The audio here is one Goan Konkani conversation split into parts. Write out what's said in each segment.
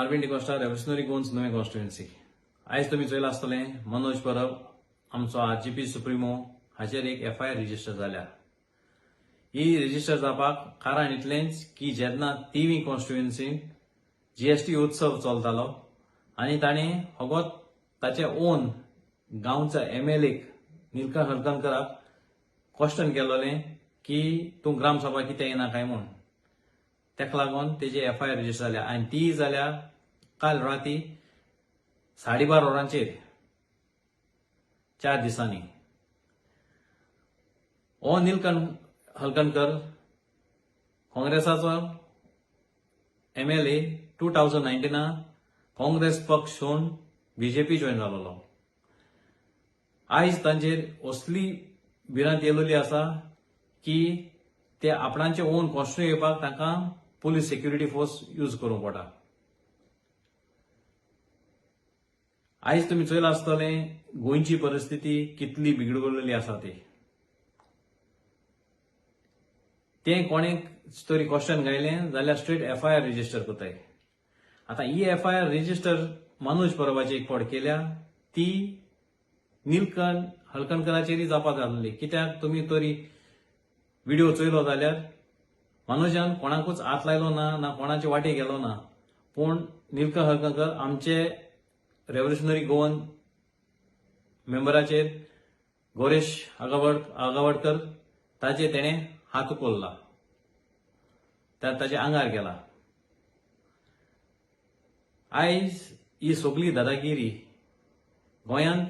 मार्विन डिकॉस्टा, रेव्होल्युशनरी गोवन्स, नुवें कॉन्स्टिट्युएन्सी. आयज तुमी चोयलां आसतलें, मनोज परब, आमचो आरजीपी सुप्रिमो, हाचेर एक एफआयआर रजिस्टर जाल्या. ही रजिस्टर जावपाक कारण इतलेंच की जेन्ना थिवी कॉन्स्टिट्युएन्सीन जीएसटी उत्सव चलतालो आनी ताणें फकत ताचे ओन गांवच्या एमएलएक निलकंठ हळदणकराक क्वेश्चन केलोलें की तूं ग्रामसभा कित्याक येना काय म्हूण. ताका लागून तेजी एफआयआर रजिस्टर जाल्या आनी ती जाल्या काल राती 12:30 वरांचेर, 4 दिसांनी. हो निलकंठ हळदणकर काँग्रेसाचो एमएलए, 2019 काँग्रेस पक्ष सोडून बीजेपी जॉयन जालोलो. आयज तांचेर असली भिरांत येयलेली आसा की ते आपणाचे ओन कॉन्स्टिट्युएन्सी येवपाक तांकां पुलीस सेक्युरिटी फोर्स यूज करूंक पडटा. आयज तुमी चोयलां आसतलें गोंयची परिस्थिती कितली बिगडलेली आसा ती. तें कोणें तरी क्वेश्चन घायलें जाल्यार स्ट्रेट एफआयआर रजिस्टर करताय. आतां ही एफआयआर रजिस्टर मनोज परबाची एक फावट केल्या, ती निलकंठ हळदणकराचेरय जावपाक जाल्ली. कित्याक तुमी तरी व्हिडिओ चोयलो जाल्यार मनोजान कोणाकूच हात लायलो ना, ना कोणाचे वाटे गेलो ना, पूण निलकंठ हळदणकर आमचे रेव्होल्युशनरी गोवन मेंबराचेर, गौरेश आगावडकर, ताचे तेणें हात उखल्ला, ताच्या आंगार गेला. आयज ही सगली दादागिरी गोंयांत.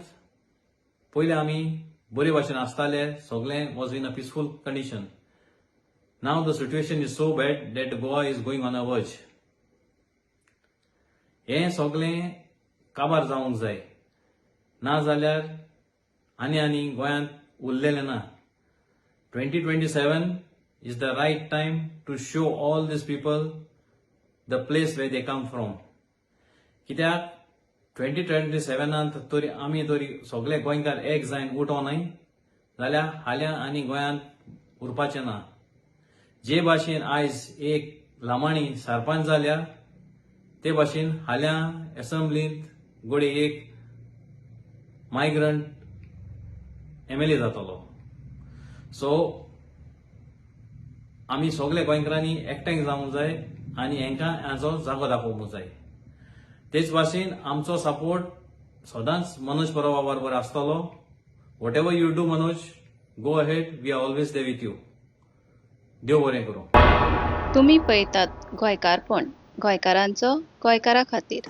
पयलीं आमी बरे भाशेन आसताले, सगळें was in a peaceful condition. Now the situation is so bad that Goa is going on a verge. हें सगळें काबार जावंक जाय, ना जाल्यार आनी आनी गोंयांत उरलेलें ना. 2027 is the right time to show all these people the place where they come from. कित्याक 2027 तरी आमी तरी सगळे गोंयकार एक जायन उठो न्हय जाल्यार हाल्यां आनी गोंयांत उरपाचें ना. जे भाशेन आयज एक लामाणी सरपंच जाल्या, ते भाशेन हाल्यां एसेंब्लींत घडये एक मायग्रंट एमएलए जातलो. सो आमी सगळे गोंयकारांनी एकठांय जावंक जाय आनी हांकां हाचो जागो दाखोवंक जाय. तेच भाशेन आमचो सपोर्ट सदांच मनोज परबा बरोबर आसतलो. Whatever you do, Manoj, go ahead, we are always there with you. देव बरें करूं. तुमी पळयतात गोंयकारपण, गोंयकारांचो गोंयकारा खातीर.